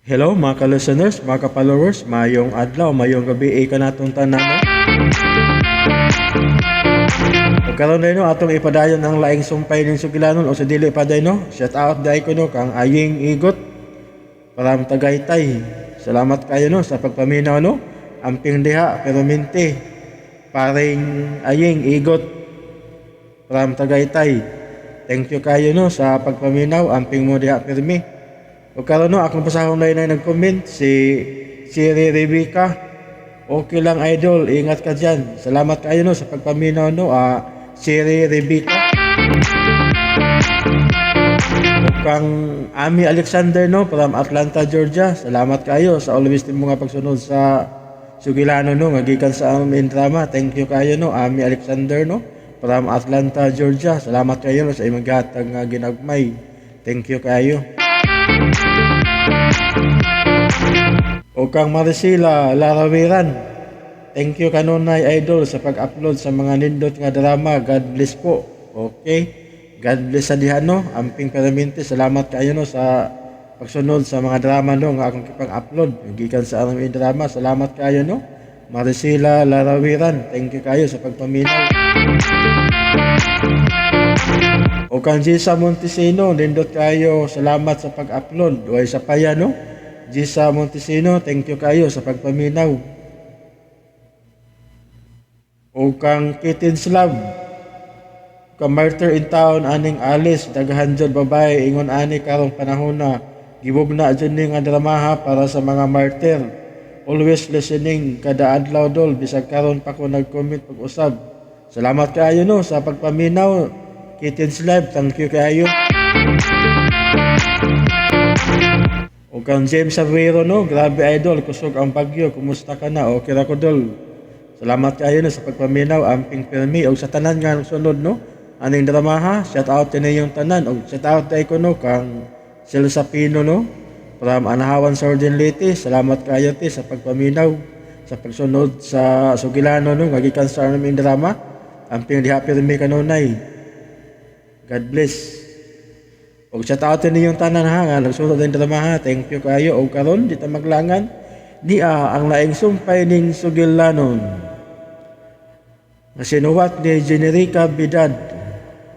Hello mga ka-listeners, mga ka-followers, mayong adlaw, mayong gabi, eh, kanatong tanan. No? Ug karon day no, atong ipadayon ang laing sumpay ning sugilanon o sa dili pa day no. Shout out day ko no kang Aying Igot from Tagaytay. Salamat kayo no sa pagpaminaw no. Amping diha pero minti. Paring Aying Igot from Tagaytay. Thank you kayo no sa pagpaminaw. Amping mo diha pirmi. O karon no, akong pasahon na yun ay nag-comment si Siri Rebecca. Okay lang idol, ingat ka dyan. Salamat kayo no sa pagpaminaw no, Siri Rebecca. O kang Ami Alexander no from Atlanta, Georgia. Salamat kayo sa always nimo nga pagsunod sa Sugilano no nga gikan sa aming drama. Thank you kayo no, Ami Alexander no from Atlanta, Georgia. Salamat kayo no sa imong gihatag nga ginagmay. Thank you kayo. O kang Maricela Larawiran. Thank you kanunay idol sa pag-upload sa mga nindot nga drama. God bless po. Okay. God bless sa diha no. Amping peramente salamat kayo no sa pagsunod sa mga drama no nga akong ipang-upload. Gikan sa aming drama. Salamat kayo no. Maricela Larawiran. Thank you kayo sa pagpaminaw. O kang Gisa Montesino, nindot kayo. Salamat sa pag-upload. O sa paya no. Gisa Montesino, thank you kayo sa pagpaminaw. O kang Kitin Slav, ka-martyr in town aning Alice, daghan jud babae ingon ani karong panahon na gibugna jud ni nga dramaha para sa mga martyr. Always listening kada adlaw dol bisag karon pa ko nag-comment pag-usab. Salamat kaayo no sa pagpaminaw. Kittens Live, thank you kaayo. O kang James Aguero no, grabe idol, kusog ang bagyo, kumusta ka na? Okay ra ko dol. Salamat kayo no sa pagpaminaw, amping pirmi og sa tanan nga nagsunod no. Aning dramaha, shout out din yung tanan og shout out kay ko no kang Celsa Pino no from Anahawan Southern Leyte. Salamat kayo te sa pagpaminaw, sa pagsunod sa Sugilano no nga gikan sa aming drama. Amping diha pirmi kanunay. God bless. Og shout out din yung tanan ha nga nagsunod din drama ha. Thank you kayo og karon di ta maglangan niya ang laing sumpay ning sugilanon. Nga sinuwat ni Generica Bidad.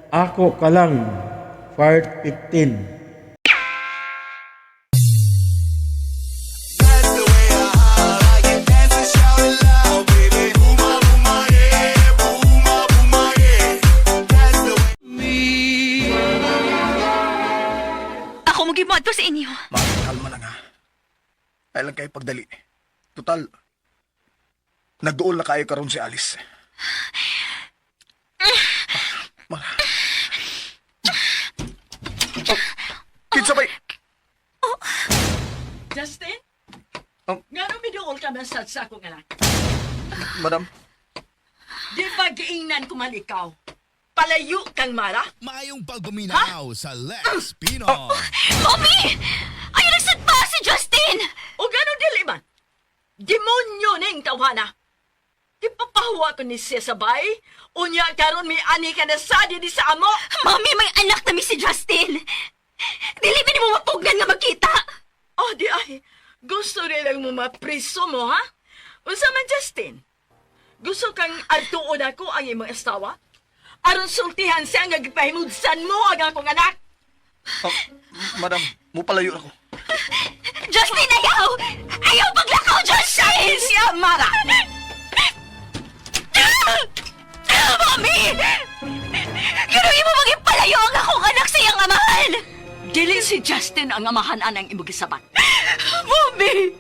Ako ka lang. Part 15. That's the way I holler, like it, dance and shout it loud, baby. Booma, booma, yeah. Booma, booma, yeah. That's the way. Ako mo gibuhat sa inyo. Kalma lang ha. Ay lang kayo pagdali. Total, nagduol na kayo karon si Alice. Mara. Oh, kinsa bay? Justin? Oh. Nga nung miduol ka man sa akong anak? Madam, Di ba giingnan ko man ikaw? Palayo kang Mara? Maayong pagpaminaw sa Lex Pino. Mommy! Ayaw nagsad pa si Justin! O gano'n dili man? Demonyo ning tawhana! Di papahuwa ko ni siya sabay? Unya karon may ani ka na sa di sa amo! Mommy, may anak na mi si Justin! Dili ba nimo mapugnan nga magkita? Oh, di ay, gusto rin mo mapriso mo, ha? Unsa man, Justin? Gusto kang artuon ako ang imong asawa? Aron sultihan siya nga gipahimudsan mo ang akong anak! Oh, madam, mupalayo ako. Justin, ayaw! Ayaw paglakaw, Justin! Siya, Mara! Mommy! Gano'n mo magipalayo ang akong anak sa iyang amahan! Dili si Justin ang amahan anang imong gisabat. Mommy!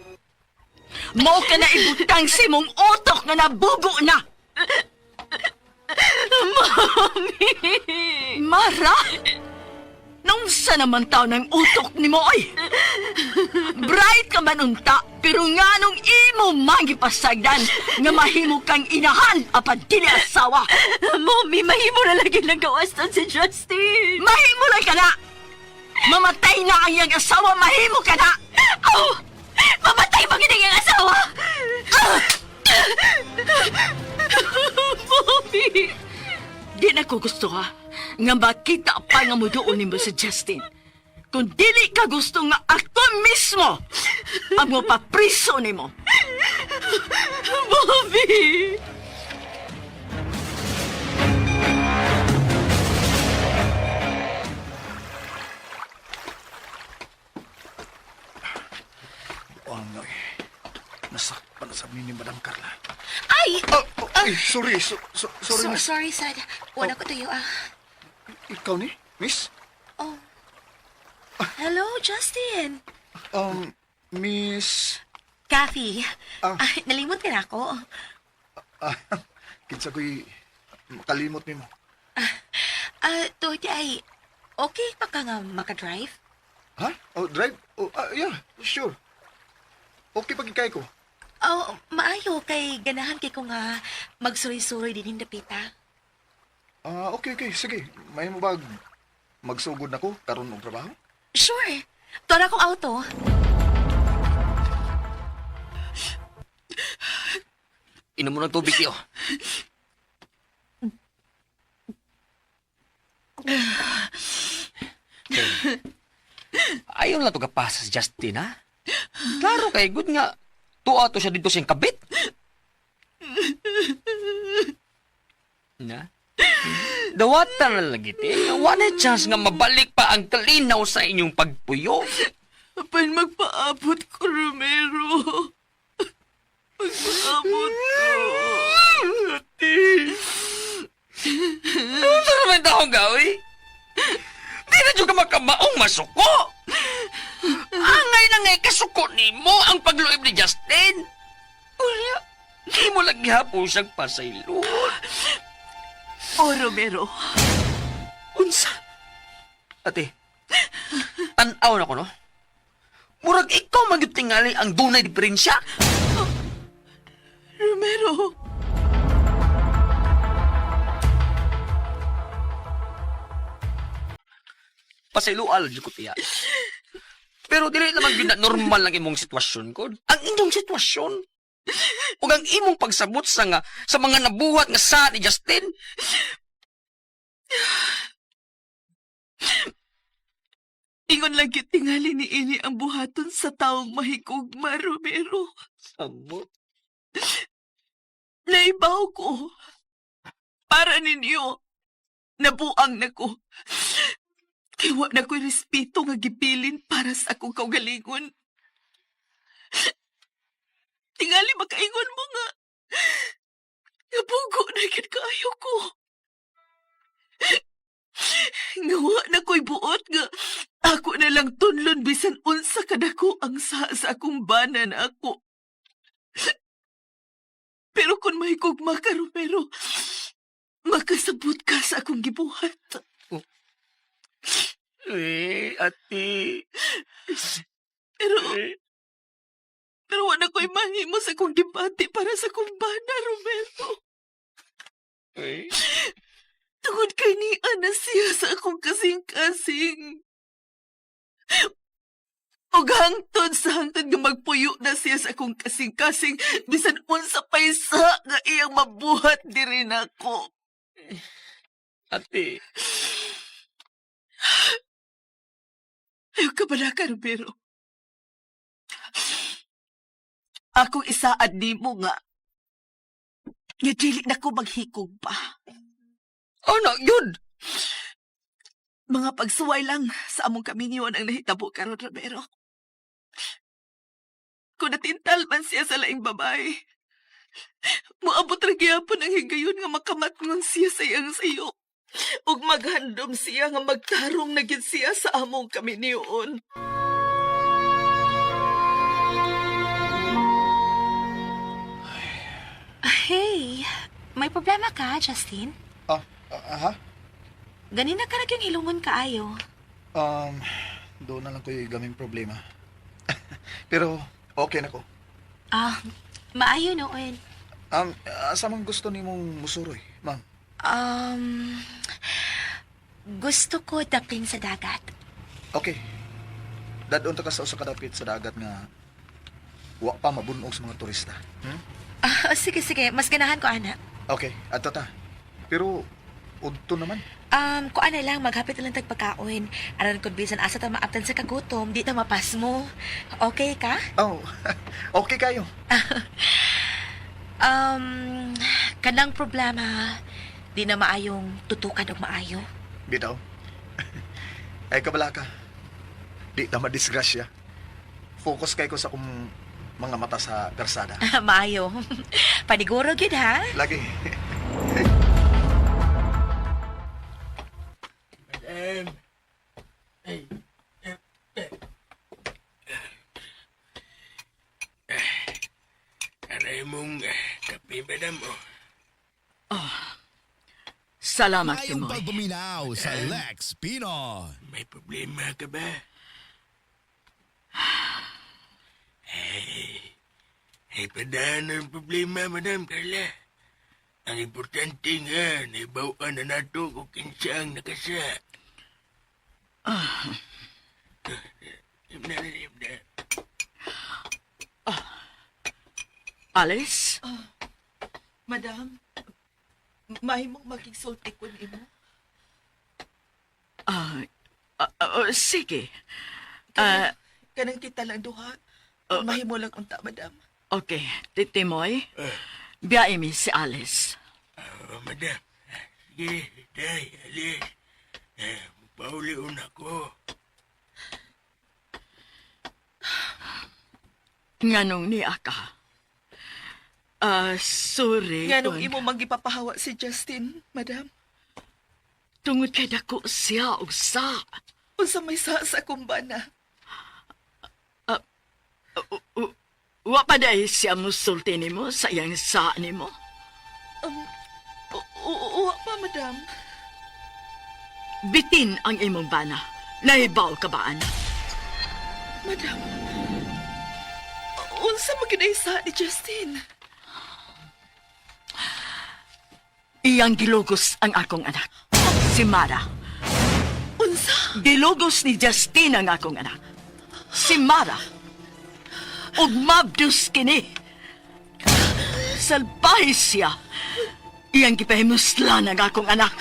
Mao ka na ibutang si mong utok nga nabugo na. Mommy! Mara! Naunsa naman tao ng utok ni mo, oy? Bright ka man unta, pero nga nung imo mangipasagdan nga mahimo kang inahan apan dili asawa. Mommy, mahimo na lagi lang gawastan si Justin! Mahimo lang ka na! Mamatay na ang iyang asawa, mahimo ka na! Oh! Mamatay ba gid ang iyang asawa? Mommy! Di na ko gusto ha, nga makita pa nga mo doon nimo si Justin. Kung dili ka gusto nga ako mismo ang mopapriso nimo. Bobby! Ang ay, nasakpan sa ni Madam Carla. Ay! Oh, oh, ay, sorry, so, sorry, So, miss. sorry, sad. Wala ko tuyo ah. Ikaw ni, miss? Oh. Hello, Justin. Miss... Kathy. Ah. Ay, nalimot ka na ako. Ah, kinsa ko'y makalimot nimo. Ah, tuod ay, okay pa ka nga makadrive? Ha? Oh, drive? Oh, ah, yeah, sure. Okay pag ikay ko. Oh, maayo kay ganahan kay ko nga magsuroy-suroy din hindapita. Ah, okay, okay, sige. May mo bag magsugod na ko karon og trabaho? Sure. Tuwan akong auto. Inom mo ng tubig, tiyo. Okay. Ayaw na to kapasa si Justin, ha? Klaro kay good nga. Tuwa to siya dito siyang kabit. Na? Dawatan na lagi, ti. Wala chance nga mabalik pa ang kalinaw sa inyong pagpuyo. Apan magpaabot ko, Romero. Magpaabot ko. Ano naman taong gawi? Di na dyan ka makamaong masuko. Angay na ngay kasuko ni mo ang pagluib ni Justin. Unya, di mo lagi hapon siyang pasaylon. Oh, Romero. Unsa? Ate, tanaw na ko, no? Murag ikaw man gyud tingali ang dunay diferensya. Romero. Pasayloal jud ko tiya. Pero dili naman gyud na normal ang imong sitwasyon ko. Ang inyong sitwasyon. Ug ang imong pagsabot sa nga sa mga nabuhat nga sa ni Justin. Ingon lang gyud tingali ni ini ang buhaton sa taong mahigugma, Romero. Sabot. Naibaw ko. Para ninyo. Nabuang na ko. Kay wa na ko'y respeto nga gibilin para sa akong kaugalingon. Tingali makaingon mo nga. Nabugo na gyud kaayo ko. Nga wa na ko'y buot nga ako na lang tunlon bisan unsa kadako ang sa akong bana na ako. Pero kung may gugma ka, Romero, makasabot ka sa akong gibuhat. Eh, ate. Pero, Eh. pero wala ko'y mahimo sa akong gibati para sa akong bana, Romero. Eh. Tungod kay ni Ana siya sa akong kasing-kasing. Ug hangtod sa hangtod nga magpuyo na siya sa akong kasing-kasing, bisan unsa pa'y sa nga iyang mabuhat diri nako. Ate. Ayaw ka pala, Romero. Akong isaad nimo nga. Nga dili na ko maghikog pa. Ano, yun? Mga pagsuway lang sa among kaminyoan ang nahitabo karon, Romero. Kung natintal man siya sa laing babae, moabot ra gyapon ang higayon nga makamatngon siya sa iyang sayo. Ug maghandom siya nga magtarong na gyud siya sa among kaminyoon. Hey, may problema ka, Justin? Ah, ah, ha? Ganina ka yung hilungon kaayo. Um, doon na lang ko'y gaming problema. Pero, okay na ko. Ah, maayo noon. Asa man gusto nimong musuroy, ma'am? Um, gusto ko dapin sa dagat. Okay. Dadon ta ka sa usa ka dapit sa dagat nga wa pa mabunog sa mga turista. Hmm? Ah, sige, sige. Mas ganahan ko, ana. Okay, adto ta. Pero Udto naman. Kuan na lang, maghapit na lang tagpagkaon. Aron kung bisan asa ta maabtan sa kagutom, di ta mapasmo. Okay ka? Oh, okay kayo. Um, kanang problema, di na maayong tutukan og maayo. Bitaw. Ay, kabala ka. Di ta madisgrasya. Focus kay ko sa akong mga mata sa karsada. Maayo. Paniguro gyud ha. Lagi. Aray mong kape, madam, oh. Salamat, Tayong Timoy. pagbuminaw sa Lex Pino. May problema ka ba? Ay, ay padaan ang problema, Madam Carla. Ang importante nga, naibawaan na nato kung kinsa ang nakasa. Ah. Na, na, na. Alice? Madam, mahimong makigsulti ko nimo. Ah, sige. Ah, Kanang kita lang duha. Mahimo lang unta, madam. Okay, Timoy. Biyahe mi si Alice. Oh, madam. Sige, day, alis. Eh, pauli una ko. Nganong niya ka? Ah, sorry. Nganong kung- imo magipapahawa si Justin, madam? Tungod kay dako siya og sa. Unsa may sa sa akong bana? Wa pa dahil siya musulti nimo sa iyang sa nimo. Uwa pa, madam. Bitin ang imong bana. Nahibaw ka ba, ana? Madam, unsa man sa ni Justin? Iyang gilugos ang akong anak. Si Mara. Unsa? Gilugos ni Justin ang akong anak. Si Mara. Ug mabdus kini. Salbahe siya. Iyang gipahimuslan ang akong anak.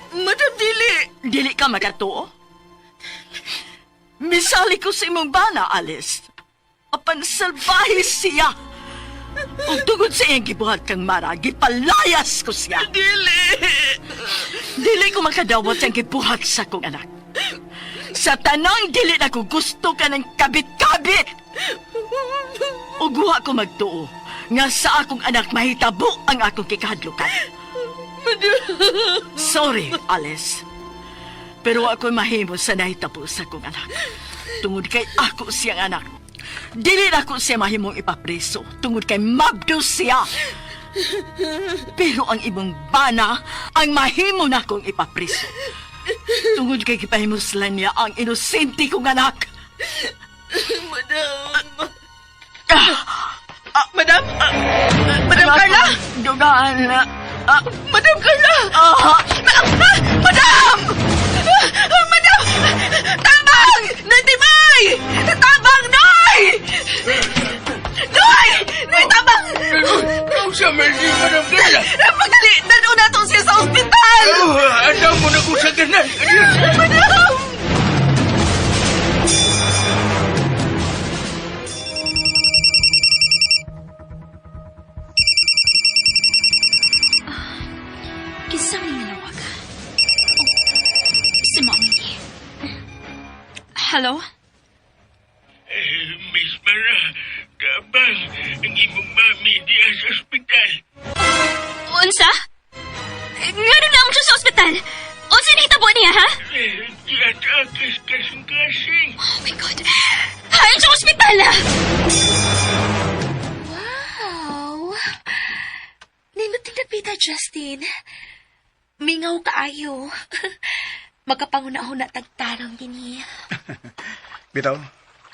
Madam, dili! Dili ka makatuo? Misali ko sa imong bana, Alice. Apan salbahe siya. Ug tungod sa iyang gibuhat kang Mara, gipalayas ko siya. Dili! Dili ko makadawat sa gibuhat sa akong anak. Sa tanang dili na ko gusto ka ng kabit-kabit. Ug wa ko magtuo nga sa akong anak mahitabo ang akong kikahadlukan. Sorry, Alice. Pero ako mahimo sa nahitabo sa akong anak. Tungod kay ako siyang anak. Dili na ako siya mahimong ipapreso. Tungod kay mabdo siya. Pero ang imong bana ang mahimo na akong ipapreso. Tungod kay gipahimuslan niya ang inosente kong anak. Madam! Madam! Madam Carla! Dugaan na. Madam Carla! Ah, Madam! Madam! Tabang! Nantibay! Tabang, Noy! Noy! Noy, tabang! Kung sa man si Madam Carla. Pagdali! Dalo na to siya sa ospital! Oh, andaw mo na ko sa ganan. Madam! Kinsa man nga nawag? Oh, si Mommy. Hello? Eh, Miss Mara, tabang, ang imong mami diya sa ospital. Unsa? Ngano na siya sa ospital? Unsa nahitabo niya, ha? Eh, giatakas kasing-kasing. Oh my God! Hayon sa ospital, ah! Wow! Nindot pita, Justin. Mingaw kaayo. Magkapanguna-huna tagtarong dinhi. Bitaw,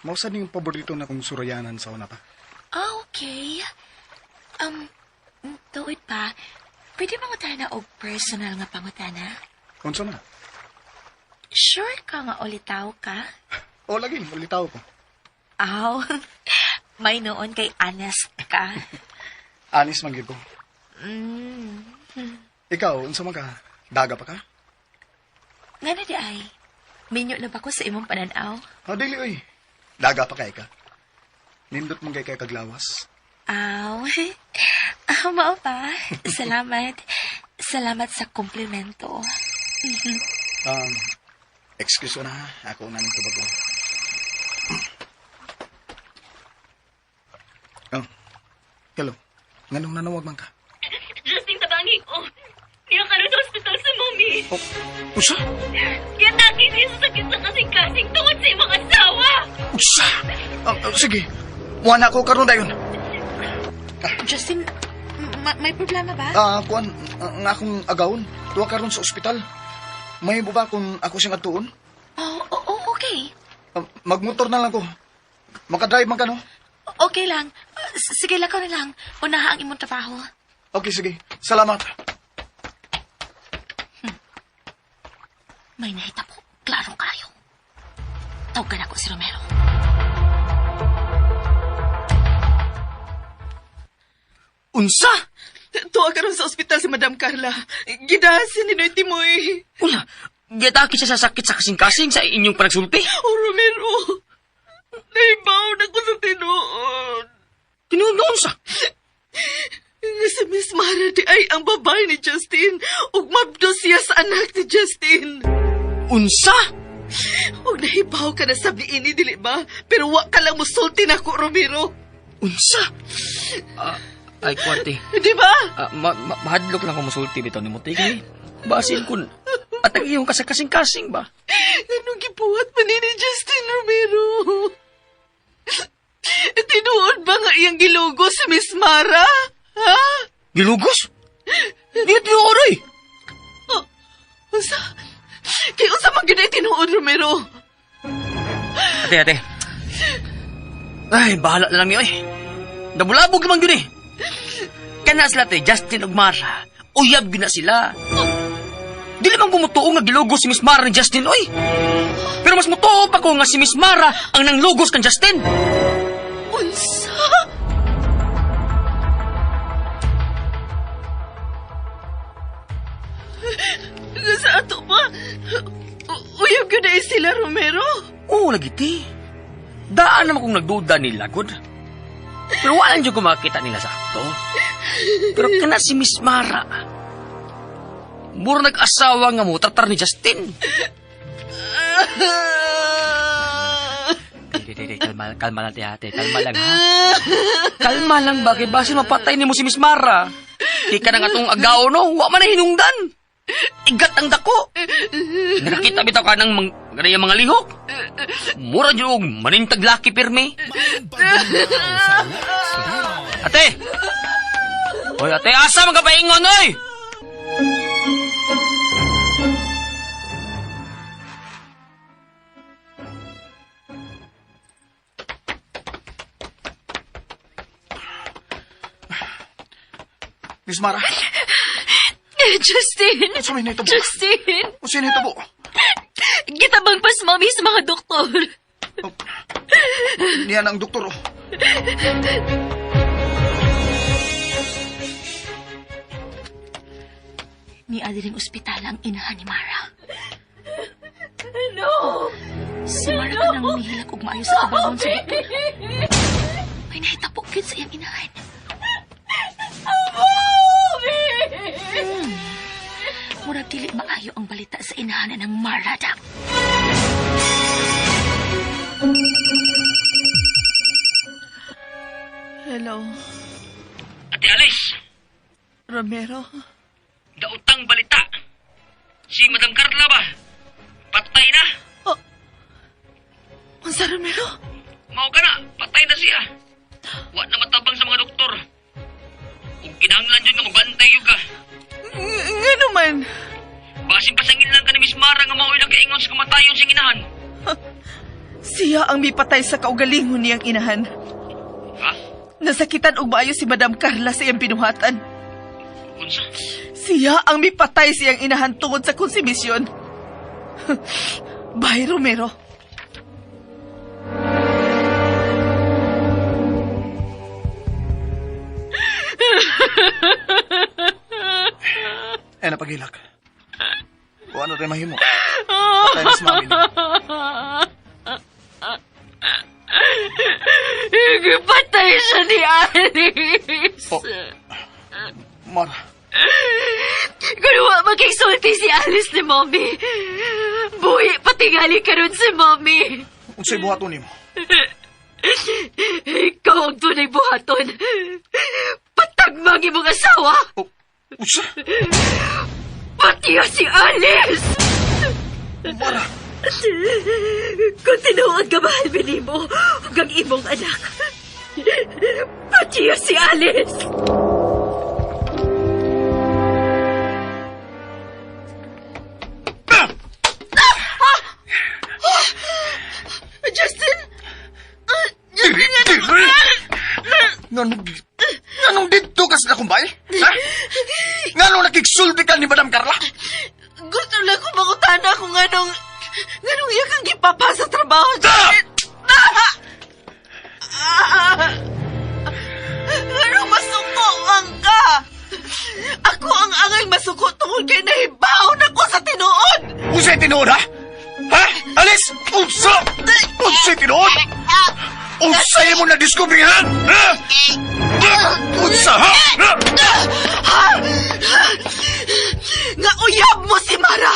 mausa niyong paborito na kong surayanan sa una pa. Ah, okay. Um, tuod pa, pwede mangutana og personal nga pangutana? Unsa man? Sure ka nga ulitaw ka? O lagi, ulitaw ko. Aw, may noon kay honest ka. Anis man gyud ko. Ikaw, unsa man ka? Daga pa ka? Nga na di ay. Minyo na ba ko sa imong pananaw? Oh, dili oy. Daga pa kay ka. Nindot man kay kay kaglawas. Aw. Ah, mao pa. Salamat. Salamat sa komplimento. Excuse ko na ha. Ako na ning tubag lang. Oh. Hello. Nganong nanawag man ka? Justin, tabangi ko. Niya karon sa ospital sa mami. Oh, usa? Gitaki siya sa sakit sa kasing-kasing tungod sa imong asawa. Usa? Oh, oh, sige. Muha na ako karon dayon. Justin, may problema ba? Ah, kuan ang akong agawon. Tuwa karon sa ospital. May ba kung ako siyang atuon? Oh, oh, oh, okay. Ah, magmotor na lang ko. Makadrive man ka, no? Okay lang. Sige, lakaw na lang. Unaha ang imong trabaho. Okay, sige. Salamat. May nahitabo. Klaro kayo. Tawagan ako si Romero. Unsa? Tuwa karon sa ospital si Madam Carla. Gidasin ni Noy Timoy. Unya, gitaki siya sa sakit sa kasing-kasing sa inyong panagsulti. Oh, Romero. Naibaw na ko sa tinuod. Tinuod nga unsa? Nga si Miss Mara di ay ang babae ni Justin. Ug mabdo siya sa anak ni Justin. Unsa? Ug nahibaw ka na sabi ini, dili ba? Pero wa ka lang musulti na ko, Romero. Unsa? Ay, kuwate. Di ba? Ah, mahadlok lang ko musulti bitaw ni Mutik eh. Basin kun at ang iyong kasakasing-kasing ba? Anong gibuhat man ni Justin Romero? Tinuod ba nga iyang gilugo si Miss Mara? Ha? Gilugos? Di tinuod oy. Unsa? Kay unsa man gyud ay tinuod, Romero? Ate, ate. Ay, bahala na lang niyo eh. Nabulabog naman yun eh. Kana sila te, Justin ug Mara. Uyab gyud na sila. Dili man gumutuo nga gilugos si Miss Mara ni Justin, oy. Pero mas mutuo pa ko nga si Miss Mara ang nanglugos kan Justin. Unsa? Nga sa ato ba? Uyab gyud ay sila, Romero. Oo, lagi ti. Daan naman kung nagduda nila, good. Pero wala dyan kumakita nila sa akto. Pero kana si Miss Mara. Mura nag-asawa nga mo, tatar ni Justin. Di, di, di, kalma, kalma lang, ate, kalma lang, ha? Kalma lang, bakit? Basin mapatay ni mo si Miss Mara. Di ka na nga tong agaw, no? Wa man na hinungdan. Igat ang dako. Nakakita bitaw ka ng mga lihok. Mura dyan og manintag laki pirmi. Ate! Hoy, ate, asa man ka paingon, oy? Miss Mara, Justin! unsa may nahitabo? Justin! Unsa may nahitabo? Gitabang pas mami sa mga doktor. Oh, niya na ang doktor, oh. Ni ring ospital ang inahan ni Mara. No! Si Mara ka nang mihilak og maayo sa kabangon sa doktor. May nahitabo gyud sa iyang inahan. Murag dili maayo ang balita sa inahan ng Mara dak. Hello, Ate Alice, Romero. dautang balita. Si Madam Carla ba? Patay na. Unsa, Romero? Mao ka na, patay na siya. Wa na matabang sa mga doktor. Kung kinahanglan yun nga magbantay yun ka. Nga naman. Basin pasangin lang ka ni Miss Mara nga mao'y nakaingon sa kamatayon siyang inahan. Siya ang mipatay sa kaugalingon niyang inahan. Ha? Nasakitan og maayo si Madam Carla sa iyang binuhatan. Unsa? Siya ang mipatay sa iyang inahan tungod sa konsumisyon. Bye, Romero. Ay, napagilak. O ano rin mahimo? Patay na si mami niyo. Patay siya ni Alice. Oh. Mara, Kung wa magkigsulti si Alice ni Mommy. Buhi patingali karon si Mommy. unsay buhaton nimo? Ikaw ang tunay buhaton. Patagmang imong asawa. Oh, unsa? Pati si Alice! Mara, Kung tinuod ka mahal binimo, hanggang imong anak. Pati si Alice! Justin! Diri, diri! Nganong, nganong dito ka sa akong bay? Ha? Nganong nakiksulti ka ni Madam Carla? Gusto lang ko mangutana kung anong... Anong iya kang gipapa sa trabaho, Justin? Ah! Ah! Anong masuko ang ka? Ako ang angay masuko tungkol kay nahibaw na ko sa tinuod! Unsay tinuod, ha? Ha? Alis! Unsa? Unsay tinuod? Unsay mo na diskubrihan? Ha? Unsa, ha? Ha? Nga uyab mo si Mara!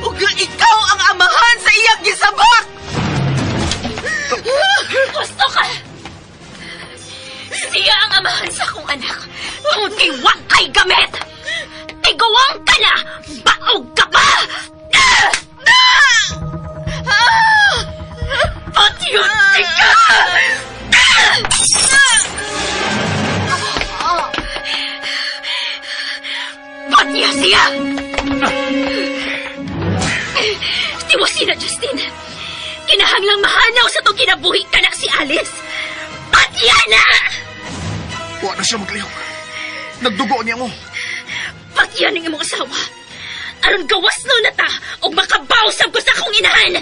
Ug nga ikaw ang amahan sa iyang gisabak! Gusto ka! Siya ang amahan sa akong anak. Kung kay wa kay gamit! Tiguang ka na! Baog ka pa! Ah! Ah! Patyunti ka! Patya siya! Tiwasin na, Justin! Kinahanglang mahanaw sa itong kinabuhi ka na si Alice! Patya na! Wa na siya maglihok. Nagdugo niya mo. Patya ng imong asawa! Aron gawas no na ta og makabawsab ko sa akong inahan!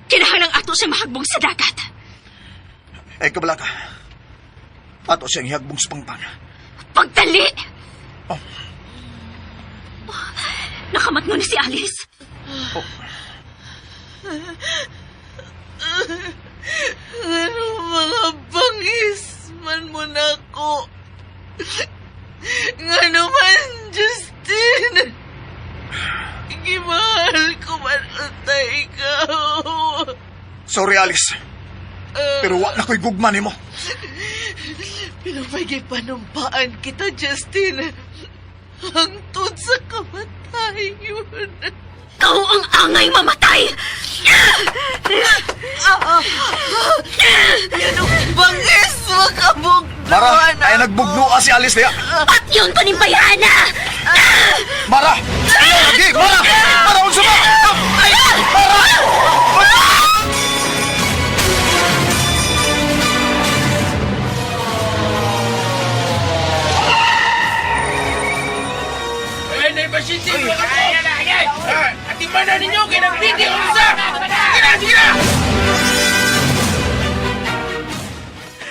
Kinahanglang ato siyang mahagbong sa dagat. Ay, kabala ka. Ato siyang hihagbong sa pangpang. Pagdali! Oh. Nakamatno ni si Alice. Oh. Ano mga bangis man mo na ako? Nga naman, Justin! Gimahal ko man untay ikaw. Sorry, Alice. Pero wa na ko'y gugma nimo. Pero may gipanumpaan kita, Justin. Hangtod sa kamatayon. Ikaw ang angay mamatay! Yan ang bangis, makabugnuan Mara, ay nagbugnoa si Alice niya. Patyon to ni Bayana! Mara! Ayaw lagi! Mara! Mara, unsa ba? Ay! Mara! Ay, naipasyente mo ako! Atimanan ninyo, kaya nagpiti unsa! Sige na, sige na!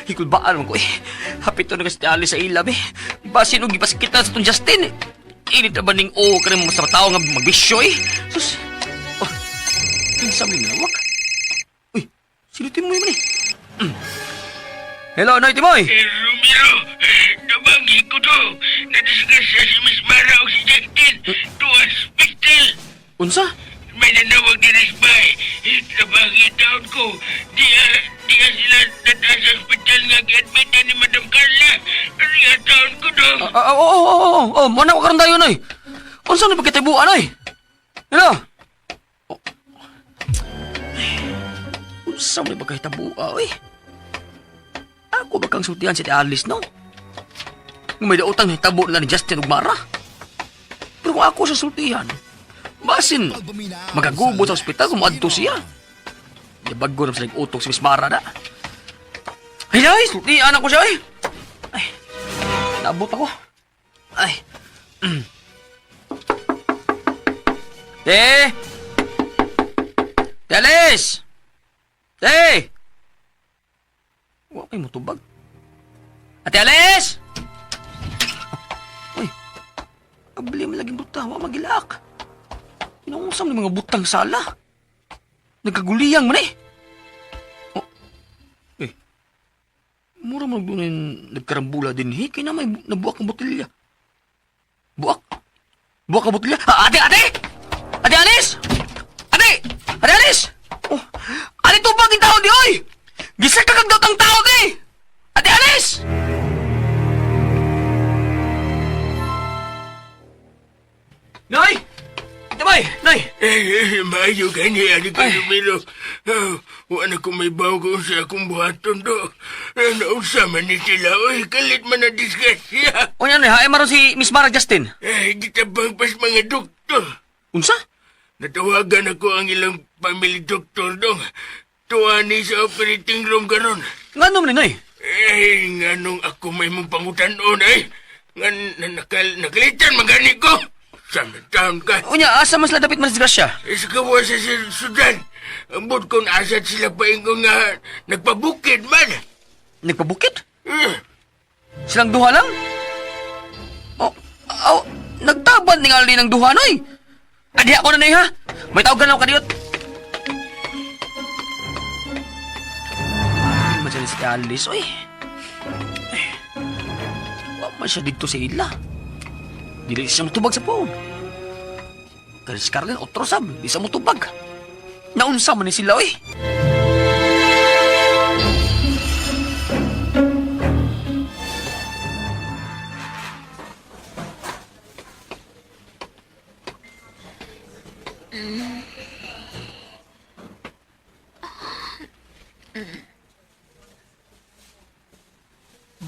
Hikulbaan mo ko eh. Hapit to na kasi Alice sa ilab eh. Basin og gipasakitan sa tong Justin eh. Init na ba ning o ka rin sa tao nga magbisyo eh. Sus! Oh, kinsa mo yung nawak? Uy, sino Timoy man eh? Hello, Noy Timoy! Eh, Romero, nabanggi ko to. Nadisgrasya si Miss Mara o si Justin. Tuwa hospital. Unsa? May nanawag din is bay. Nabanggi taon ko. Di, di sila dada sa hospital nga gi-admitan ni Madam Carla. Riya taon ko do. Ah, oo, oo, oo, oo, oo, muna ko karon tayo, Noy. Unsa na pagkatibuan, Noy? Hello? Oh. Ay, unsa mo na pagkahitabuan, oy? Ako ba kang sultihan si Alice, no? Kung may daotang hitabo na ni Justin ug Mara. Pero kung ako sa sultihan, basin, magagubo sa ospital kung maadto siya. Yabago na sa utok si Miss Mara na. Ay, ay, sultihan ako siya, ay. Ay, naabot ako. Ay. Te! Te, Alice! Te! Wa kay Ay, mutubag. Ate Alice! Uy, abli mo laging butang, wa magilak. Inausam ni mga butang sala. Nagkaguliyang man eh. Oh. Eh, mura mo nagdunin nagkarambula din eh. Kaya na may nabuak ang botelya. Buak? Buak ang botelya? Ah, ate, ate! Ate Alice! Ate! Ate Alice! Oh, ate tubag yung tao di oy! Gisa ka kag ang tao di! Ate Alice! Nay! Ate Bay! Nay! Eh, eh, maayo gani, ani ka Ay. Ramiro. Oh, wala ko may bago sa akong buhaton do. Eh, Naunsa man ni sila, oy, kalit man na disgrasya. O yan, hae maron si Miss Mara Justin. Eh, gitabang pas mga doktor. Unsa? Natawagan ako ang ilang family doctor dong. Tuwa ni sa operating room karon. Ngano man ni, Nay? Eh, nganong ako may mong pangutanon ay. Nga na, nakalitan magani ko. Sama taon ka. Unya, asa man sila dapat madisgrasya? Eh, sa kawa sa Sudan. Ambot kung asat sila paingon nga nagpabukid man. Nagpabukit? Eh, Silang duha lang? Oh, aw, nagtaban ni ngali ng duha, Nay. Adi ako na, Nay, ha? May tawagan ako kadiyot. Ay, madyan si Alice, oy. Ay, wa man siya dito sa ila. Dili siya mutubag sa phone. Kaya si Carlin, otro sab, di siya mutubag. Naunsa man ni sila, oy.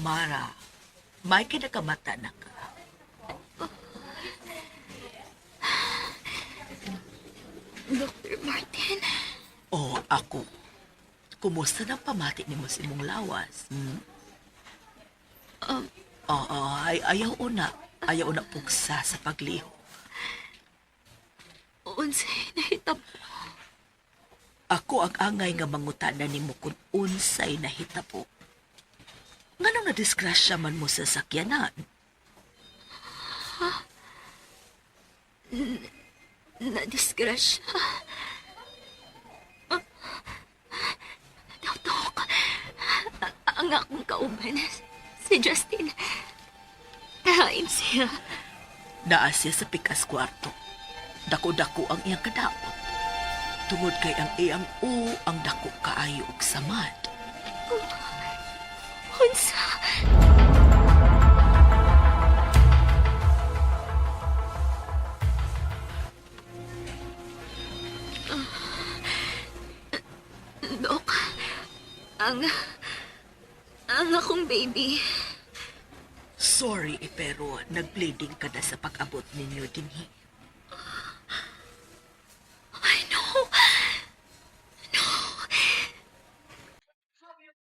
Mara, may kinakamata na ka. Dr. Martin, O ako. Kumusta nang pamati nimo sa imong lawas? Hmm? Oo, ay, ayaw una. Ayaw una pugsa sa pagliho. unsay nahitabo. Ako ang angay nga mangutana nimo kung unsay nahitabo. Nganong nadisgrasya man mo sa sakyanan? Nadisgrasya. Dok, ang akong kauban, si Justin. Hain siya. Naa siya sa pikas kwarto. Dako-dako ang iyang kadaot. Tungod kay ang iyang u ang dako kaayo og samad. Unsa? Dok, ang akong baby. Sorry, eh, pero nagbleeding ka na sa pag-abot ninyo dinhi. Ay, no. No.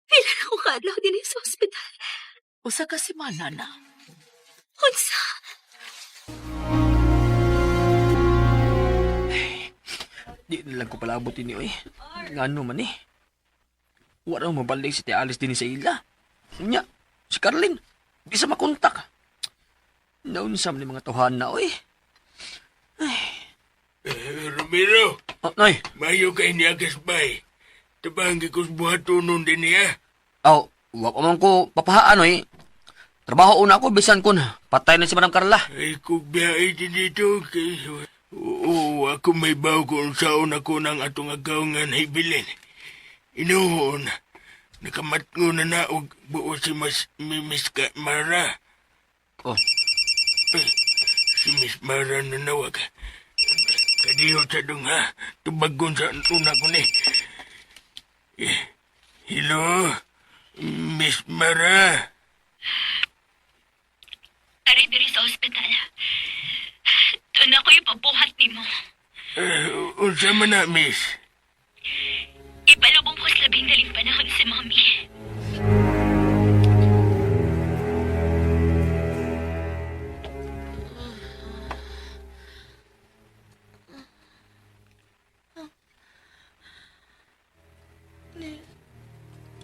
Pila na ko kaadlaw din sa ospital. Usa ka semana na. Unsa? Di na lang ko palabot ini, oy. Ngano man eh. Wala mabalik si Ate Alice din sa ila. Nya, si Carlin, di sa makontak. Naunsam ni mga tuhan na, oy. eh, Ramiro, Oh, nay. maayo kay niya kasbay. Tabang ko sa buhatonon din niya. Aw, wa pa man ko papahaan, oy. Trabaho una ako, bisan kun. Patay na si Madam Carla. Ay, kung biyahe din dito, kay... Oo, ako may baw kung saon ako ng atong agaw nga nahibilin. Inuhon, nakamatngo na na og buo si mas mi Miss Mara. Oh, Eh, si Miss Mara nanawag. Kadiyo sa dong ha, tubagon sa una ko ni. Eh, hello, Miss Mara. Aray diri sa ospital. Doon ako yung pabuhat nimo. Eh, unsa man na, Miss? Ipalubong ko sa labing daling panahon si Mommy.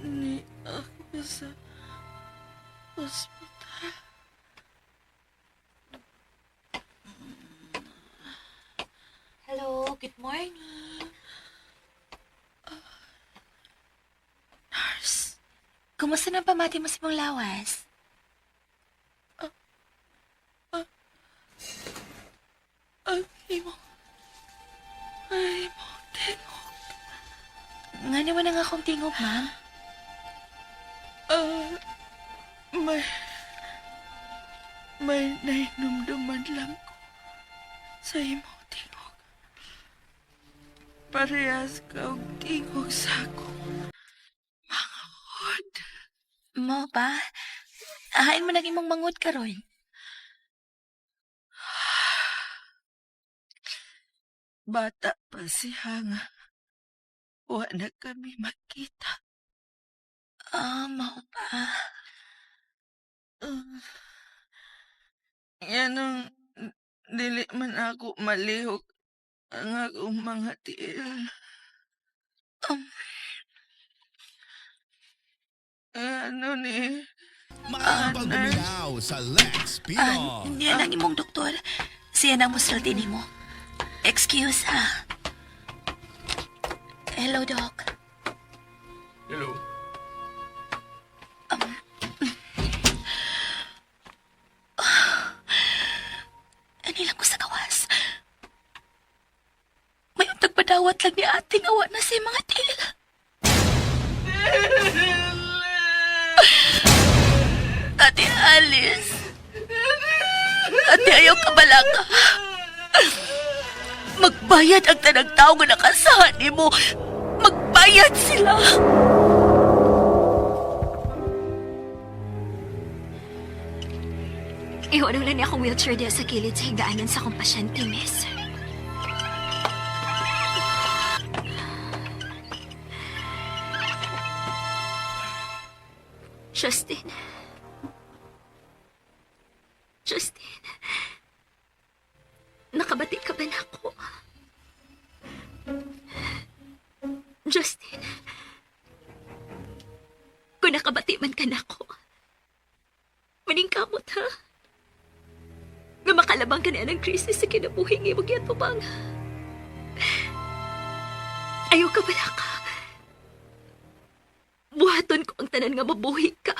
Ni ako sa ospital. Hello, good morning. Nurse, Kumusta na pamati mo sa mong lawas? ang imong ay imong tingog. Nga naman ang akong tingog, ma'am. Ah, may may nahinumduman lang ko sa imong tingog. Parehas ka og tingog sa akong mangod. Mo ba? Ahain mo nang imong mangod karon. Bata pa siya nga. Wa na kami makita. Ah, mao ba? Yan ang dili man ako malihok ang akong mga tiil. Um, Ano ni? Maayong pagbumilaw sa Lex ah, Pino. niya lang imong doktor. Siya na musulti nimo. Excuse, ha? Hello, Doc. Hello. Anilang ko sa kawas. May untag padawat lang ni ate nga wa na sa mga til. Ate Alice. Ate, ayaw ka balaka. Magbayad ang tanang tao nga nakasahan nimo. Magbayad sila. Iwan lang niya akong wheelchair diya sa kilid sa higdaanan sa akong pasyente, miss. Justin. Justin. Nakabati ka ba na ako? Justin. Kung nakabati man ka na ako, maningkamot ha? Nga makalabang ka na ng krisis sa kinabuhi ng imong yatubang. Ayaw ka pala ka. Buhaton ko ang tanan nga mabuhi ka.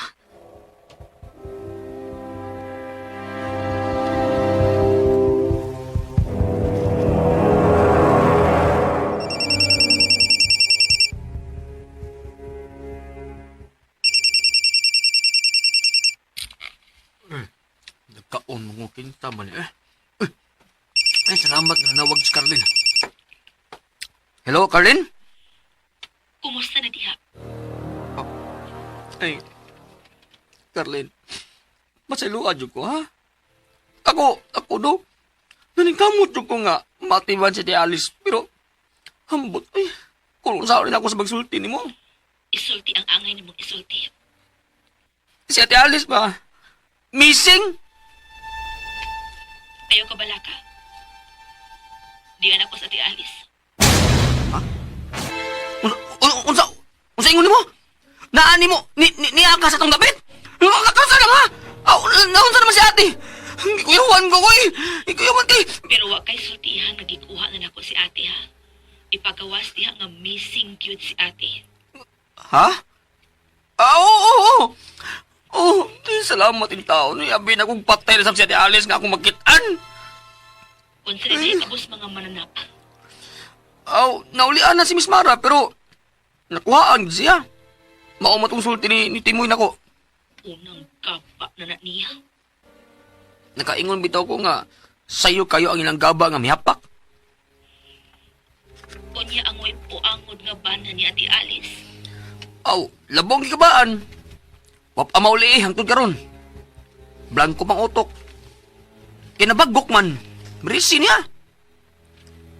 Nagkaon mo kinta man eh. Eh, Ay, salamat na nawag si Carlin. Hello, Carlin? Kumusta na diha? Ay, Carlin, masailuan jud ko, ha? Ako, ako do. Naningkamot jud ko nga, matiban si Ate Alice, pero, hambot, ay, kung saan rin ako sa magsulti ni mo. Isulti ang angay nimong isulti. Si Ate Alice ba? Missing? Ayaw ka balaka. Di anak ko sa Ate Alice. Unsa, unsa, unsa ingon nimo? Naani mo, ni, ni, niya ka sa tong dapit? Nakakasa na ba? Aw, naunsa naman si ate? Gikuyawan ko, koy! Gikuyawan kay... Pero wa kay sultihan nga gikuha na nako si ate ha. Ipagawas diha nga missing gyud si ate. Ha? Ah, oo, oo, oo. Oh, di, salamat yung tao. Ni, abi na kong patay na sa si Ate Alice nga akong magkitaan. Unsa na siya kabus mga mananap. Aw, naulian na si Miss Mara, pero nakuhaan gid siya. Mao matong sulti ni Timoy nako. Unang kapa na na niya. Nakaingon bitaw ko nga sayo kayo ang ilang gaba nga mihapak. Unya ang way puangod nga bana ni Ate Alice. Aw, labong gikabaan. Wap mauli eh, hangtod karon. Blanko pang utok. Kinabagok man. Risi niya.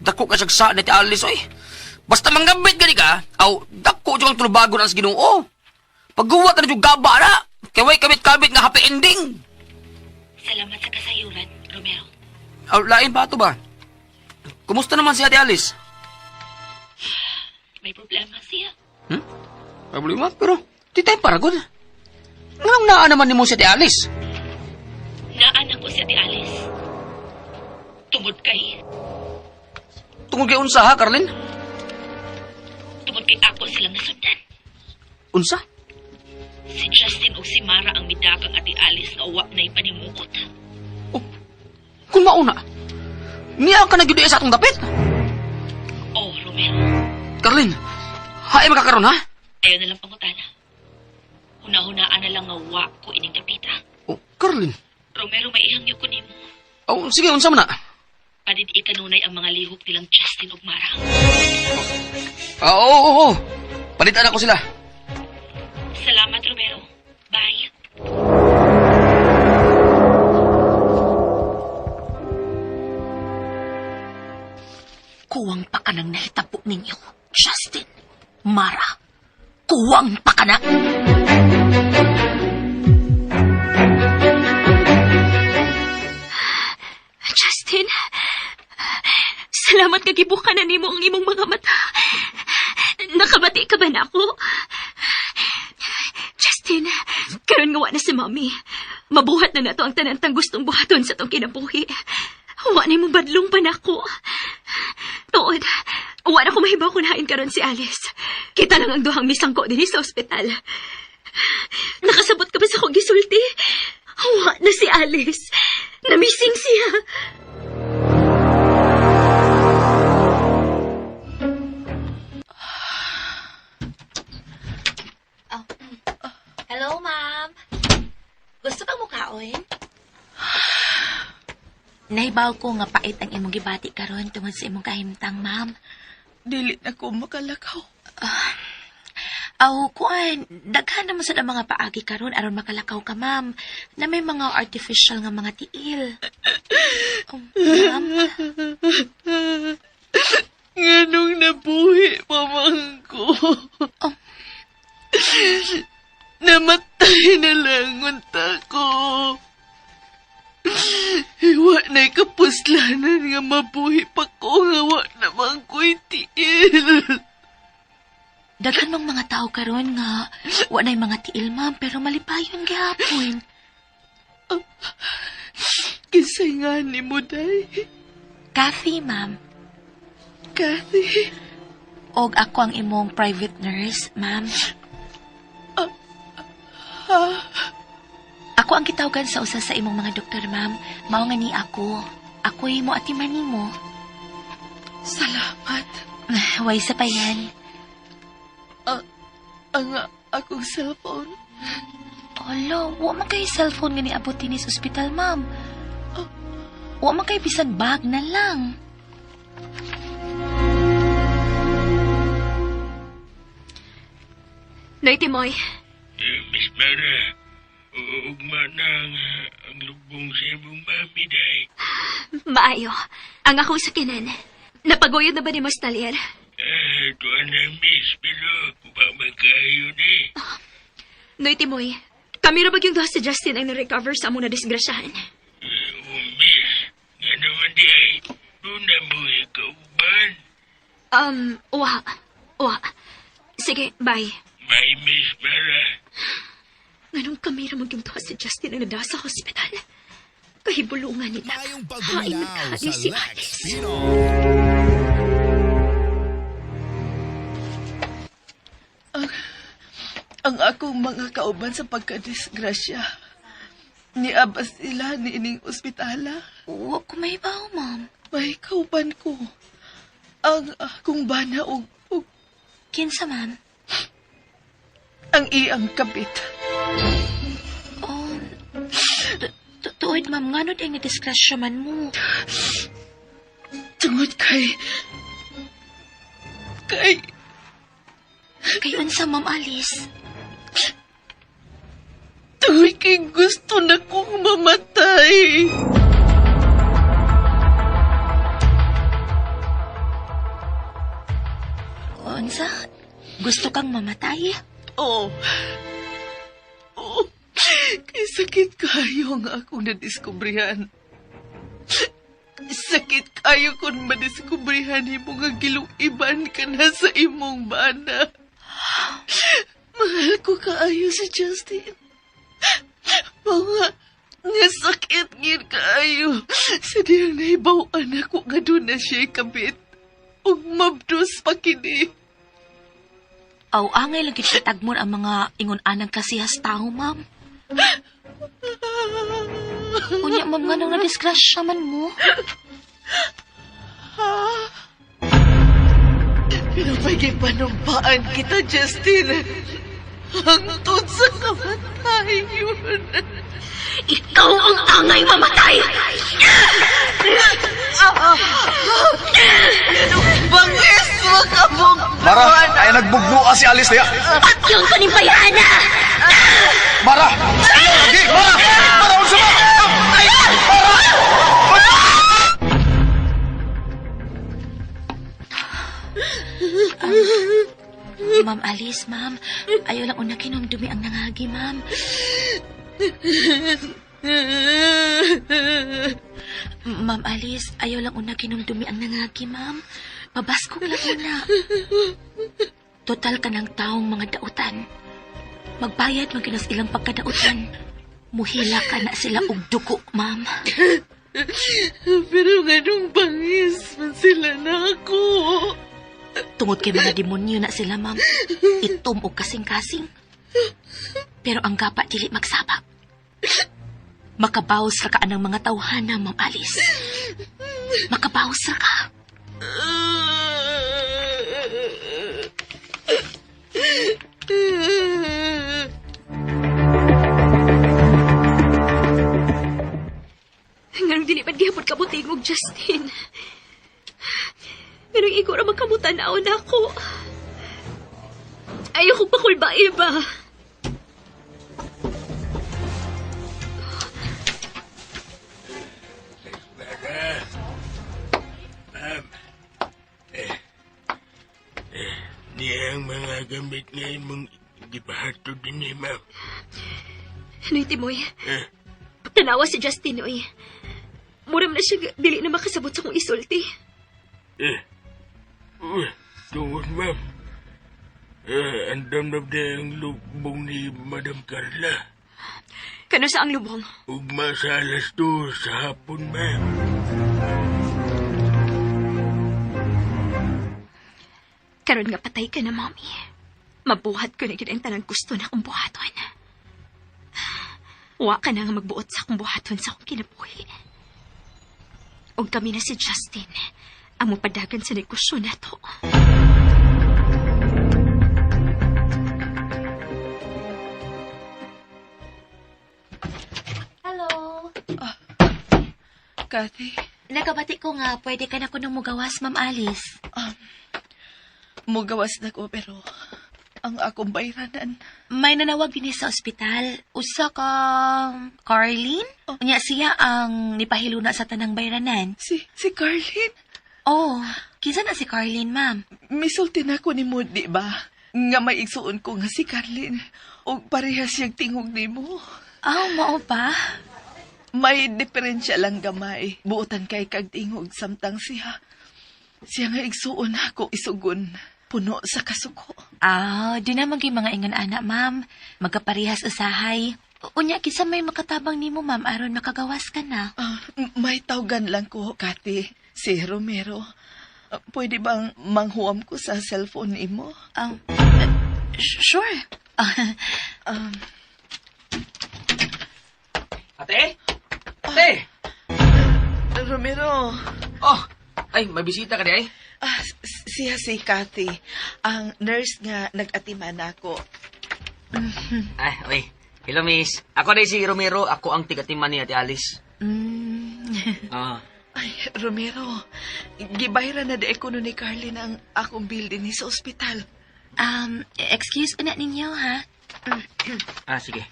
Dako ka sagsa ni Ate Alice, oy. Basta manggabit gani ka, aw, dako jud ang tulubagon ang sa Ginoo. Pagguwat na jud gaba na. Kay way kabit-kabit nga happy ending. Salamat sa kasayuran, Romero. Aw, lain pa ato ba? Kumusta naman si Ate Alice? May problema siya. Problema, pero di tayo paragod. Nganong naa naman nimo si Ate Alice? Naan ako si Ate Alice. Tungod kay, Tungod kay unsa ha, Carlin? tungod kay ako silang nasundan. Unsa? Si Justin ug si Mara ang midagang Ate Alice nga wa na'y panimukot. Oh, kung mauna, niya ka na gyud sa atong dapit. Oh, Romero, Carlin, haay makakaroon ha? ayaw na lang pangutana. Huna-hunaan na lang nga wa ko ining dapita. Oh, Carlin. Romero, may ihangyo ko nimo. Oh, sige, unsa man na? Padid ikanunay ang mga lihok nilang Justin ug Mara. Ah, oo, oo, oo. Palitan ako sila. Salamat, Romero. Bye. Kuwang pa ka nang nahitabo ninyo, Justin, Mara. Kuwang pa ka na! Justin, salamat nga gibukan na nimo ang imong mga mata. Nakabati ka ba na ako? Justin, karon nga wa na si Mommy. Mabuhat na nato ang tanantang gustong buhaton sa tong kinabuhi. Wa na imong badlong pa nako. Tuod, wa na ko mahibaw kung hain karon si Alice. Kita lang ang duhang misangko dinhi sa ospital. Nakasabot ka ba sa akong gisulti? Wa na si Alice. Namising siya. Hello, ma'am. Gusto ka mukaon? Naibaw ko nga pait ang imong gibati karon tungod sa imong kahimtang, ma'am. Dili na ko makalakaw. Aw, kuan, daghan naman sad ang mga paagi karon aron makalakaw ka, ma'am, na may mga artificial nga mga tiil. Oh, ma'am, Nganong nabuhi pa man ko. Oh. Namatay na lang unta ko. Wa na'y kapuslanan nga mabuhi pa ko nga wa naman ko'y tiil. Daghan mang mga tao karon nga wa na'y mga tiil, ma'am, pero malipayon gihapon. Kisay nga ni mo, day. Kathy, ma'am. Kathy. Og ako ang imong private nurse, ma'am. Ako ang gitawgan sa usa sa imong mga doktor, ma'am. Mao nga ni ako. Ako'y mo atiman nimo. Salamat. Way sa pa yan. Ang akong cellphone. Hala, wa man kay cellphone nga niabot dinhi sa ospital, ma'am. Wa man kay bisan bag na lang. Noy Timoy, Eh, Miss Mara, ugma na ang lubong sa imong mami, day. maayo. Ang akong sakinan. Napaguyod na ba ni Mas Talier? Eh, tuan na, miss, pero pamagkayo ni. Noy Timoy, kami ra yung duha si Justin ang na-recover sa among nadisgrasyahan. Eh, oh, miss, nga naman di ay, doon na mo ikauban. Wa. Wa. Sige, bye. Bye, Miss Mara. Nganong kami ra yung duha si Justin ang nada sa hospital? Kahibulungan nila. Maayong Hain pagduminaw nagkali sa si Lex Alice. Pinoy. Ang akong mga kauban sa pagkadisgrasya. Niabas sila ni ining ospitala. Wa ko mahibaw, ma'am. May kauban ko. Ang akong bana og, og Kinsa, ma'am? ang iyang kabit. Oh, tuod, ma'am, ngano di nga disgrasya man mo? Tungod kay... Kay... Kay unsa, ma'am Alice? Tungod kay gusto na kong mamatay. Unsa? Gusto kang mamatay? Oo. Oo. Kay sakit kayo ang akong nadiskubrihan. Sakit kayo kung madiskubrihan nimo nga giluiban ka na sa imong bana. Mahal ko kaayo si Justin. Mga nga sakit gid kaayo sa diyang nahibaw-an ako nga doon na siya kabit. Ug mabdos pa kini. Aw, angay lang gid tagmon ang mga ingon-anang klasihas tao, ma'am. Unya, ma'am, nga nang nadisgrasya man mo. Pero pagipanumpaan kita, Justin. Hangtod sa kamatayon. Ikaw ang angay mamatay! Bangis mo ka mong Mara, ay nagbugbuka si Alice niya. Patyon ko ni Bayana! Mara! Lagi! Mara! Mara, unsa ba? Ay! Mara! Ma'am Alice, ma'am. Ayaw lang una kinumdumi ang nangagi, ma'am. Ma'am Alice, ayaw lang una kinumdumi ang nangagi, ma'am. Pabaskog lang una. Total ka ng taong mga dautan. Magbayad man kinas ilang pagkadautan. Muhila ka na sila og dugo, ma'am. Pero nganong bangis man sila na ako. Tungod kay mga demonyo na sila, ma'am. Itom og kasing-kasing. Pero ang gapa dili magsaba. Makabawas ra ka anang mga tawhana, Ma'am Alice. Makabawas ra ka. Nganong dili man gihapon kabutingog, Justin. Nganong ikaw ra magkamutanaw na ako. Ayaw kong pakulbae ba? Ma'am. Eh, eh, niya ang mga gamit nga imong gipahatod din ni ma'am. Noy, Timoy. Eh, Tanawa si Justin, oy. Mura man na siya dili na makasabot sa kong isulti. eh, uy, tungod ma'am. Eh, andam na ba ang lubong ni Madam Carla? Kano sa ang lubong? Ugma sa 2:00 sa hapon, ma'am. Karon nga patay ka na, Mommy. Mabuhat ko na gyud ang tanang gusto na akong buhaton. Wa ka na nga magbuot sa akong buhaton sa akong kinabuhi. Og kami na si Justin ang mapadagan sa negosyo na to. Hello. Kathy, Nakabati ko nga, pwede ka na kunong mugawas, Ma'am Alice. mugawas na ko pero ang akong bayranan. May nanawag din sa ospital. Usa ka Carlene? Unya siya ang nipahiluna sa tanang bayranan. Si Carlin, Oh, kinsa na si Carlene, ma'am? misulti na ko ni mo, di ba? Nga may igsuon ko nga si Carlin. O parehas siyang tingog ni mo. Oh, mao ba? May diferensya lang gamay. Buotan kay kag tingog samtang siya. Siya nga igsuon ako isugon. Puno sa kasuko. Ah, di naman kay mga ingon ana, ma'am. Magkaparehas usahay. Unya kinsa may makatabang nimo, ma'am, aron makagawas ka na. Ah, may tawgan lang ko, Kati. Si Romero. Ah, pwede bang manghuam ko sa cellphone nimo? Sure. Ate? Ate! Romero, Oh! Ay, may bisita ka di ay? ah, siya si Kathy, ang nurse nga nag-atiman ako. Ay, oy. Hello, miss. Ako di si Romero. Ako ang tigatiman ni Ate Alice. Ah. Ay, Romero, gibayra na di ko ni Carlin ang akong bill din sa ospital. Excuse na ninyo, ha? Ah, sige.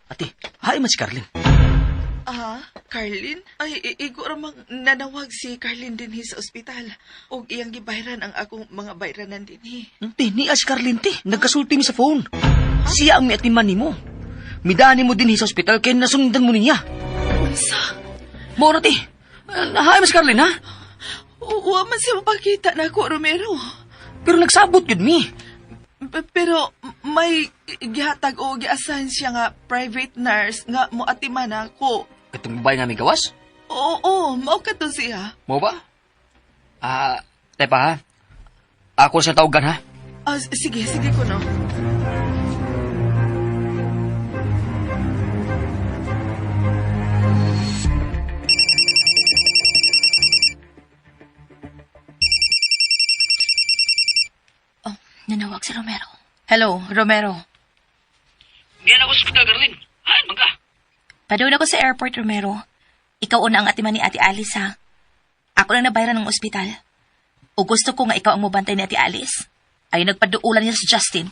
Ate, hi man si Carlin. Ah, Carlin? Ay, igo ramang nanawag si Carlin dinhi sa ospital. Og iyang gibayran ang akong mga bayranan dinhi. Te, niya si Carlin, te. Nagkasulti mi sa phone. Siya ang miatiman nimo. Midani mo din sa ospital kay nasundan mo niya. Unsa? Mao na, te. Hi man si Carlin, ha? Wa man siya mapakita na ako, Romero. Pero nagsabot yun mi. Pero may gihatag o gi-assign siya nga private nurse nga moatiman ako. Katong babae nga may gawas? Oo, oo, mao ka to siya. Mo ba? Ah, tepa ha. Ako sa tawagan ha. Ah, sige, sige ko no. Oh, nanawag si Romero. Hello, Romero. Diyan ako sa ospital, Carlin. Haan, man ka. Padulong ako sa airport, Romero. Ikaw una ang atiman ni Ate Alice, ha? Ako lang nabayaran ng ospital. O gusto ko nga ikaw ang mubantay ni Ate Alice. Ay nagpaduulan niya si Justin.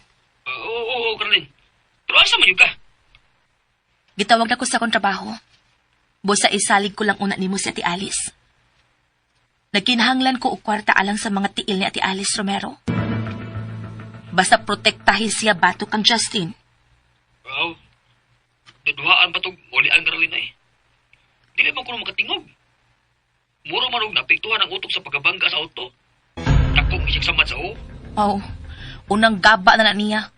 Oo, oo, oo, Carlin. Pero asa man yun ka? Gitawag na ko sa akong trabaho. Busa isalig ko lang una nimo si Ate Alice. Nagkinahanglan ko og kwarta alang sa mga tiil ni Ate Alice, Romero. Basta protektahin siya batok kang Justin. Wow. Duduhaan pa tong ulian, Carlin ay. Dili man ko na makatingog. Muro man og naapektuhan ang utok sa pagabangga sa auto. Takong isig samad sa o. Oh, unang gaba na na niya.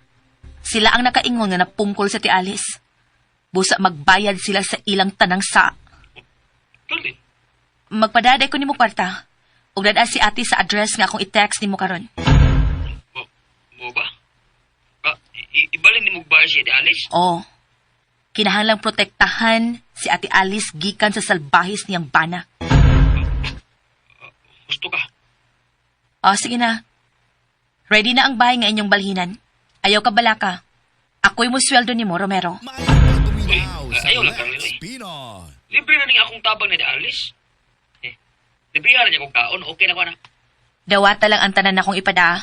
Sila ang nakaingon nga napungkol sa Ate Alice. Busa magbayad sila sa ilang tanang sa. Carlin, Magpadaday ko nimo kwarta. Ug dad si ate sa address nga akong i-text nimo karon. mo ba? Ah, ibalin ni mo ba si Ate Alice? Oh. Kinahanglang protektahan si Ate Alice gikan sa salbahis niyang bana. Gusto ka. Oh, sige na. Ready na ang bahay nga inyong balhinan. Ayaw ka balaka. Ako'y mo sweldo nimo, Romero. Uy, ayaw lang, Carlin. Ay. Libre na ning akong tabang ni Ate Alice. Eh, libre na niya kong kaon. Okay na ko na. Dawata lang ang tanan akong ipada.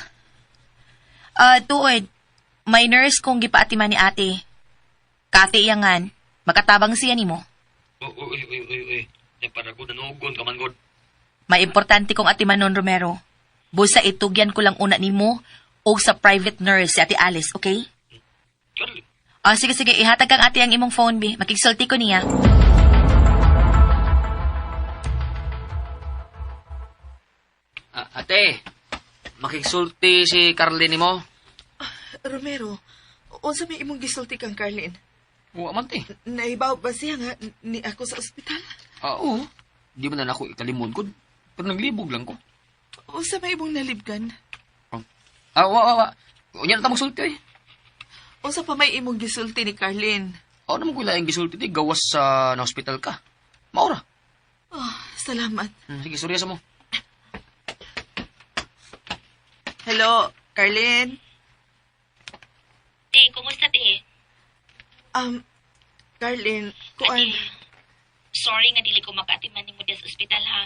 Ah, tuod. May nurse kong gipaatiman ni ate. Kate iyangan. Makatabang siya nimo. Uy, uy, uy, uy, uy. Nagparago na nugon ka man, God. May importante kong atiman nun, Romero. Busa itugyan ko lang una nimo o sa private nurse si Ate Alice, okay? Carlin, Ah, sige, sige. Ihatag kang ate ang imong phone, bi. Makigsulti ko niya. Ah, ate, makigsulti si Carlin nimo. Romero, unsa may imong gisulti kang Carlin? Wa man te. Naibaw ba siya nga ni ako sa ospital? Ah, oo. Di man na ako ikalimod ko. Pero naglibog lang ko. Unsa may imong nalibgan? Ah, wa, wa, wa. Unya na ta magsulti eh. Unsa pa may imong gisulti ni Carlin? Ako naman ko ilaing gisulti ti gawas sa na hospital ka. Maura. Oh, salamat. Sige, sorry sa mo. Hello, Carlin. Te, kumusta, te? Carlin, kuan. Sorry nga dili ko makaatiman nimo diya sa ospital, ha?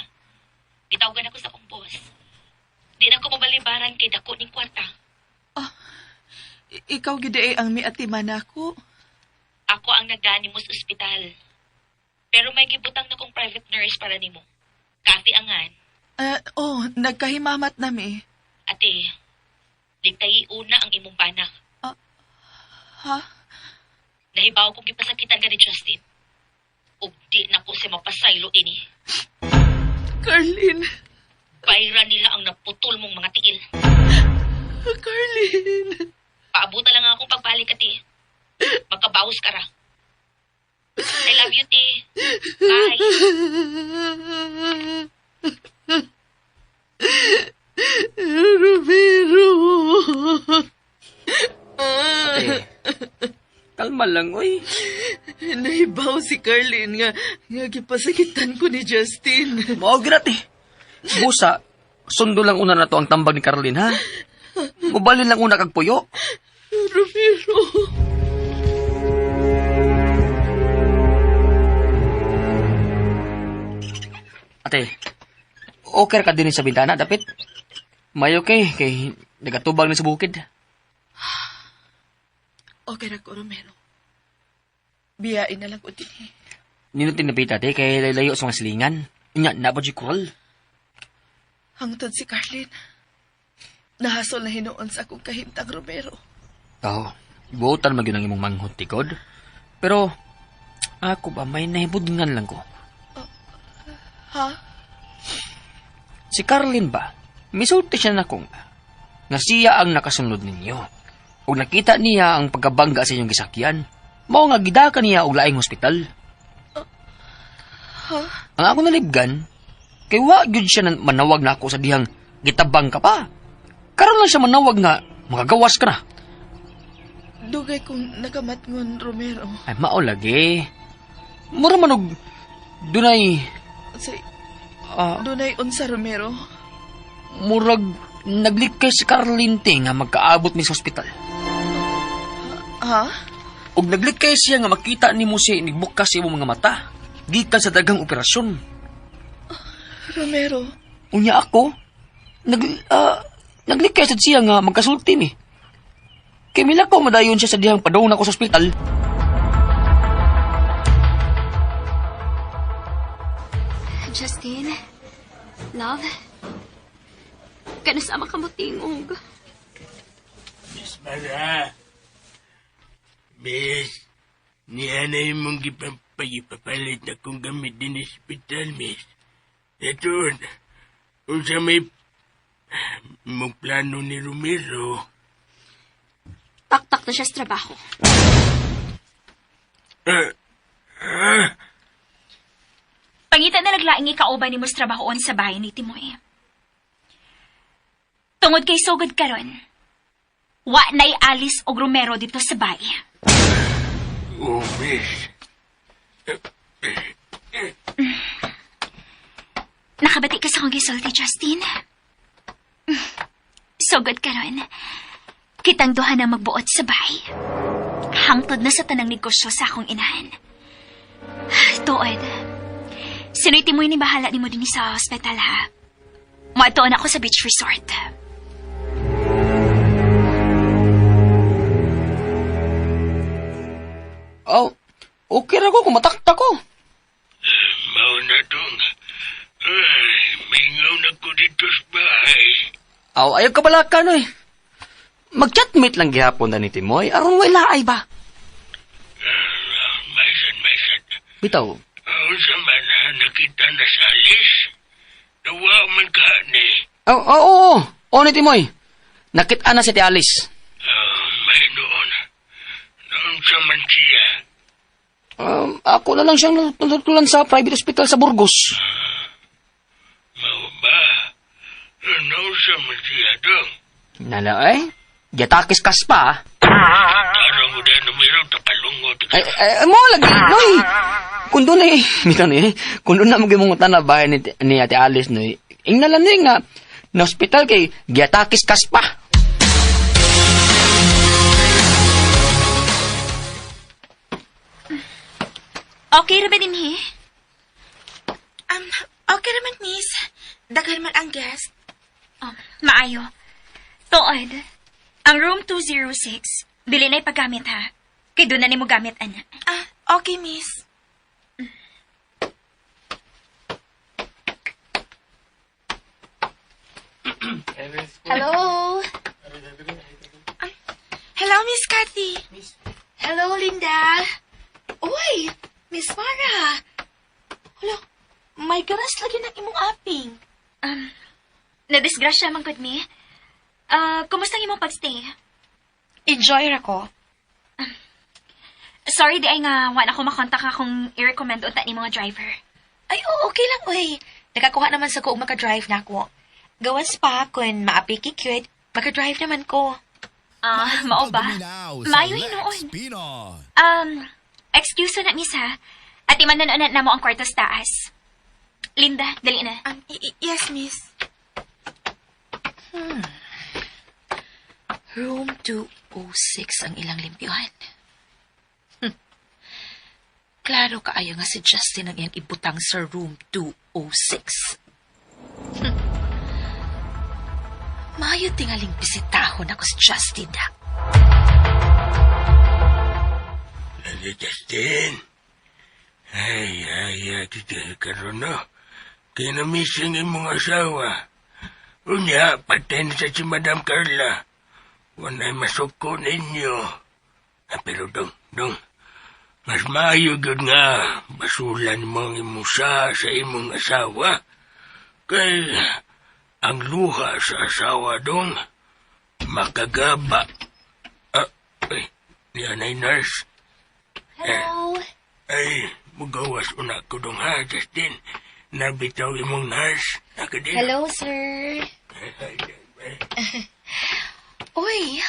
Gitawagan ako sa akong boss. Di na ko mabalibaran kay dako ning kwarta. Ikaw gid ay ang miatiman nako. Ako ang nagdani mo sa ospital. Pero may gibutang na kong private nurse para nimo. Kathy Angan. Ah, oh, nagkahimamat nami. Ate, ligtayi una ang imong bana. Ha? Nahibaw kong gipasakitan ka ni Justin. Ug di na ko siya mapasaylo ini. Carlin. Bayra nila ang naputol mong mga tiil. Carlin. Paabutan lang akong pagbalik, ate. Magkabawas ka ra. I love you, te. Bye. Romero. Ate, kalma lang, oy. Nahibaw si Carlin nga nga gipasakitan ko ni Justin. Mao gyud ate. Busa, sundo lang una na to ang tambag ni Carlin, ha? Mubalin lang una kag puyo. Romero. Ate, okay ra ka din sa bintana, dapit. Mayo kay, kay nagatubang ni sa bukid. Okay ra ko, Romero. Biyain na lang ko din. Nino tinapita, ate, kay layo sa mga silingan. Nya, napa di kural. Hangtod si Carlin. Nahasol na hinuon sa akong kahimtang, Romero. Oo, buotan man gyud ang imong manghod tikod. Pero, ako ba, may nahibudngan lang ko. Ha? Si Carlin ba, misulti siya na kung nga siya ang nakasunod ninyo. Ug nakita niya ang pagkabangga sa inyong gisakyan. Mao nga gidaka niya og laing hospital. Ang ako nalibgan, kay wa gyud siya manawag na ako sa dihang gitabang ka pa. Karon lang siya manawag nga makagawas ka na. Dugay kong nakamatngon, Romero. Ay mao lagi. Mura man og dunay Say, ah, dunay unsa, Romero? Murag naglikay si Carlin te nga magkaabot mi sa ospital. Ha? Og naglikay siya nga makita nimo siya inigbukas sa imong mga mata. Gikan sa daghang operasyon. Romero, Unya ako, naglikay sad siya nga magkasulti mi. Kay milakaw madayon siya sa dihang padung nako sa ospital. Justin, love, kanasama ka mo tingog. Miss Mara. Miss, niya na imong gipapalit na kong gamit din sa ospital, miss. Ito, unsa may mong plano ni Romero. Taktak na siya sa trabaho. Ah, ah, Pangita na naglaing ikauban ni mo sa trabahoon sa bahay ni Timoy. Tungod kay sugod karon, wa na'y Alice og Romero dito sa bahay. Oh, miss. Nakabati ka sa akong gisulti, Justin. Sugod karon. Kitang duha na magbuot sa bahay. Hangtod na sa tanang negosyo sa akong inahan. Tuod. Sino'y Timoy ni bahala ni mo din sa ospital, ha? Maadtoon ako sa beach resort. Oh, okay ra ko kung mataktak ko. Mao na dong. Ay, mingaw na ko dito sa bahay. Aw, ayaw ka balaka no eh. Mag-chatmate lang gihapon na ni Timoy, aron wala ay ba? Maisan, maisan. Bitaw, Unsa man ha, nakita na sa alis. Nawa man ka ni. Oh, oo, oo, oo. Oo ni Timoy. Nakita na si Ate Alice. Ah, may noon. Naunsa man siya. Ako na lang siyang natutulan sa private hospital sa Burgos. Mao ba? Naunsa man siya dong. Nala eh. Giatakis kas pa. Ah. Tarong ko dahil numero, takalungot. Ay, ay, mo lagi, noy. Kung doon eh, bitaw ni, kung doon na mo na bahay ni Ate Alice, noy. Ingnalan ni nga, na hospital kay giatakis kas pa. Okay ra ba din, he? Okay naman, miss. Daghan man ang guest. Oh, maayo. Tuod, ang room 206, dili na'y paggamit ha. Kay doon na nimo gamit, ana. Ah, okay, miss. Hello. Hello, Miss Cathy. Hello, Linda. Uy, Miss Mara. Hello, may garas lagi ng imong aping. Nadisgrasya man gud mi. Ah, kumusta ang imong pagstay? Enjoy ra ko. Sorry di ay nga wa na ko makontak akong i-recommend unta ni mga driver. Ay, oo, okay lang, uy. Nakakuha naman sa ko og makadrive na ako. Gawas pa, kun maapiki cute, makadrive naman ko. Ah, mao ba? Maayo hinuon. Excuse na miss ha. At imanan na mo ang kwarto sa taas. Linda, dali na. Yes, miss. Room 206 ang ilang limpyuhan. Klaro kaayo nga si Justin ang iyang ibutang sa room 206. Maayo tingaling bisitahon ako si Justin da. Lali, Justin. Ay, ay, ay, titi, karon no. Kaya na-miss ang imong asawa. Unya, patay na sa si Madam Carla. Wanay masuko ninyo. Ah, pero dong, dong, mas maayo gyud nga basulan mo ang imong sa imong asawa. Kay ang luha sa asawa dong makagaba. Ah, Niya na nurse. Hello. Ay, mugawas una ko dong ha, Justin. Nabitaw imong nurse. Ako din. Hello, sir. Uy.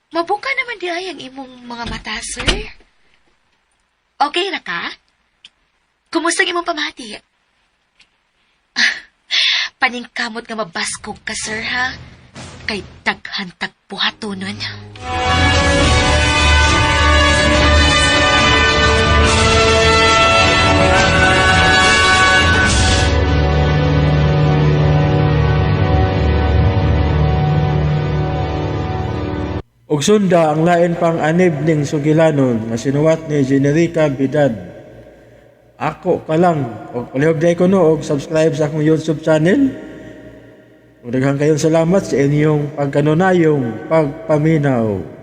Mabuka naman di ay ang imong mga mata, sir. Okay ra ka? Kumusta ang imong pamati? Ah, paningkamot nga mabaskog ka, sir, ha? Kay daghan tagbuhato nun. Ug sunda ang lain pang anib ning sugilanon nga sinuwat ni Generica Bidad. Ako ka lang. Og palihog day ko no og subscribe sa akong YouTube channel. Ug daghan kayong salamat sa inyong pagkanunayong pagpaminaw.